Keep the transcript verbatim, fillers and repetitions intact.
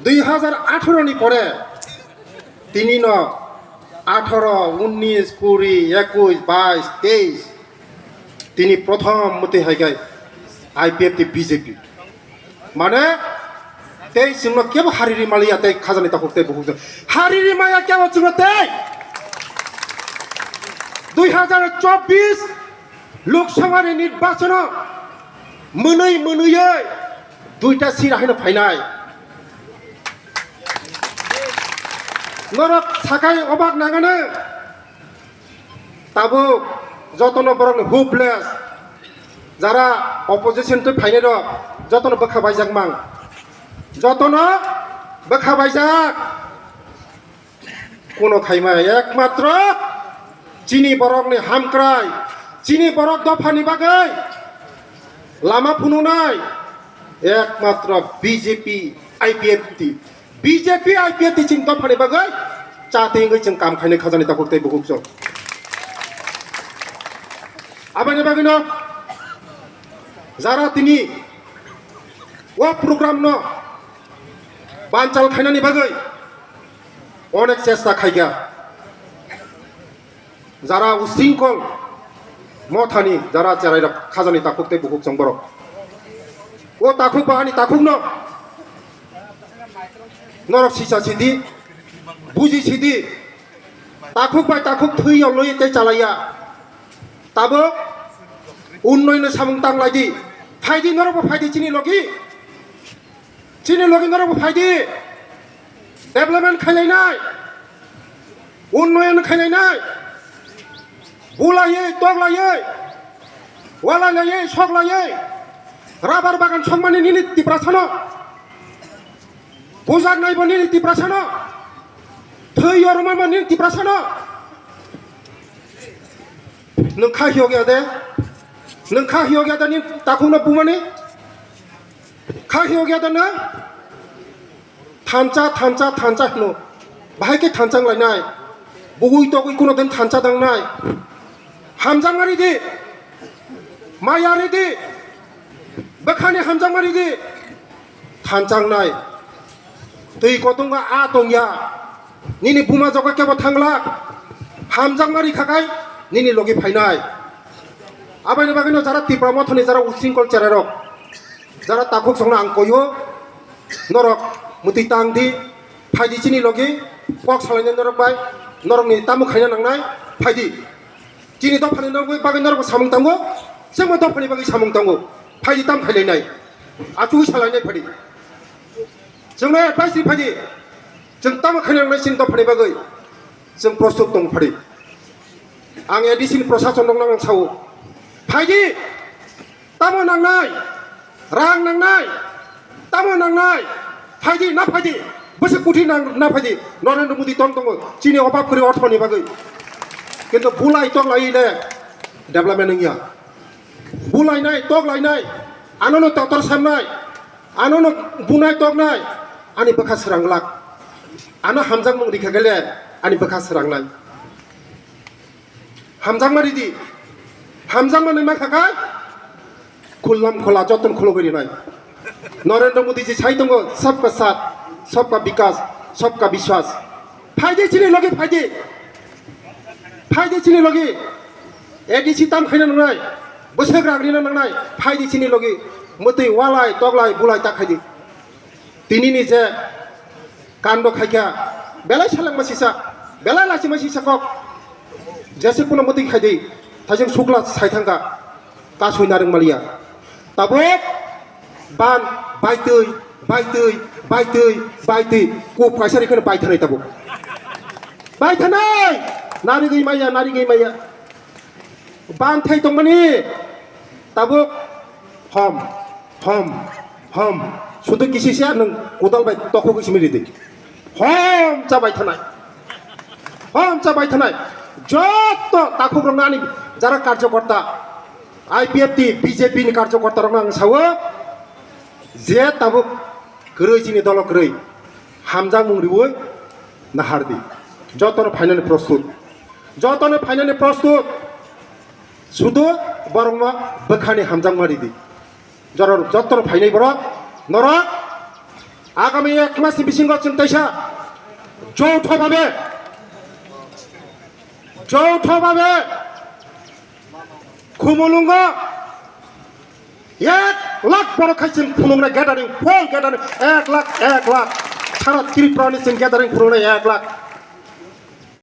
Dui hazar atharo ni pore tini no atharo, unnish, kuri, ekush, baish, teish, tini prothom mwtwi hai khe I P F T B J P. Mane tei chwngno kebo hariri maliya tei khajani takhuk tei bukhuk hariri maya kebo chwngno tei dui hazar chobbish Lok Sabha ni nirbachono mwnwi mwnwiwi duita sira haino phainai. Norok sakai obak nangano. Tabuk jotono borokni hopeless, jara opposition twi phainai rok jotono bwkha baijak mang, jotono bwkha baijak. Kuno khaima ekmatro chini borokni hamkrai, chini borok dophani bagwi lama phunuknai ekmatro B J P, I P F T. B J P, I P F T chini dophani bagwi chatwi wngwi chwng kam khainai khajani takhuk tei bukhuk chwng. Aboni bagwino jara tini o program no banchal khainani bagwi onek chesta khaikha. Jara usingkol mothani jara cherairok khajani takhuk tei bukhuk chwng borok. O takhuk bahani takhukno norok sisa sidi, buji sidi, takhuk bai takhuk thwi yolwi tei chalaiya. Tabuk unnoyno samung tang laidi, phaidi norokbo phaidi chini logi. Chini logi norokbo phaidi, development khailainai, unnoyon khailainai, bulaiwi, toklaiwi, walailawi, soklaiwi, rubber bagan sokmani nini Tiprasano, bujak naibo nini Tiprasano, thwi yormabo nini Tiprasano. Nwng kha hiyok ya de? Nwng kha hiyok ya de nini takhukno bumani? Kha hiyok ya de nwng? Thansa, thansa, thansa hino. Bahai khe thansa wng lainai. Bugui togui kuno din thansa dangnai. Hamjakma ridi. Maya ridi. Bwkhani hamjakma ridi. Thansa wngnai. Twi kotongo a tongya. Nini buma jogo kebo thanglak. Hamjakma rikha khai nini logi phainai. Aboni bagwino jara Tipra mothani jara usingkol chererok, jara takhuk songno ang koyo, norok mwtwi tang di, phaidi chini logi, kok salainai norok bai, norokni tamo khaina nangnai, phaidi. Chini dophani norok bagwi norokbo samung tango, chwngbo dophani bagwi samung tango, phaidi tam khailainai, achugwi salainai phaidi. Chwngno advice ri phaidi, chwng tamo khaina nangnai chini dophani bagwi, chwng prostut tong phaidi. Ang A D C ni prosason rokno ang sao, phaidi. Tamo nangnai, rang nangnai, tamo nangnai, phaidi na phaidi, bwswk kuthi nang na phaidi, Narendra Modi tong tongo, chini obab kwrwi orthoni bagwi. Kintu bulai tok lai le development wngya. Bulainai, tok lainai, anono totor samnai, anono bunai toknai, ani bwkha swrang glak. Ano hamjakmung rikha khe le ani bwkha swrangnai. Hamjakma ridi. Hamjakma nwi mankha kha khullam khola joton khulogwi rinai. Narendra Modi ji sai tongo, "Sabka saath, sabka vikas, sabka vishwas." Phaidi chini logi phaidi. Phaidi chini logi. A D C tam khaina nangnai. Bwswk rang rina nangnai. Phaidi chini logi. Mwtwi walai, toklai, bulai ta khaidi. Tinini je kando khaikha, belai selengma sisa, belai lachima sisa kok. Jese kuno mwtwi khaidi, thaijwng sukla sai thangkha, kasui narwk maliya. Tabuk ban baitwi, baitwi, baitwi, baitwi, kup kaisa rikhe baithanai tabuk. Baithanai! Narigwi maya, narigwi maya. Banthai tongmani tabuk hom, hom, hom. Sudu kisisa nwng kodal bai tokhogwi simi ridi. Hom chabai thanai. Hom chabai thanai. Jotto takhukrokno ani jara karjokorta, I P F T, B J P ni karjokortarokno ang sao, je tabuk kwrwi chini dolo kwrwi hamjakmung riwi nahardi. Jotono phainani prostut. Jotono phainani prostut. Sudu borokno bwkhani hamjakma ridi. Joro-, jotono phainai borok, norok Agami ek mas ni bisingo chwng teisa joutho babe, joutho babe Khumulungo ek lakh borok khai chwng phunuknai gathering, full gathering, ek lakh, ek lakh. Sara Tripura ni chwng gathering phunuknai ek lakh.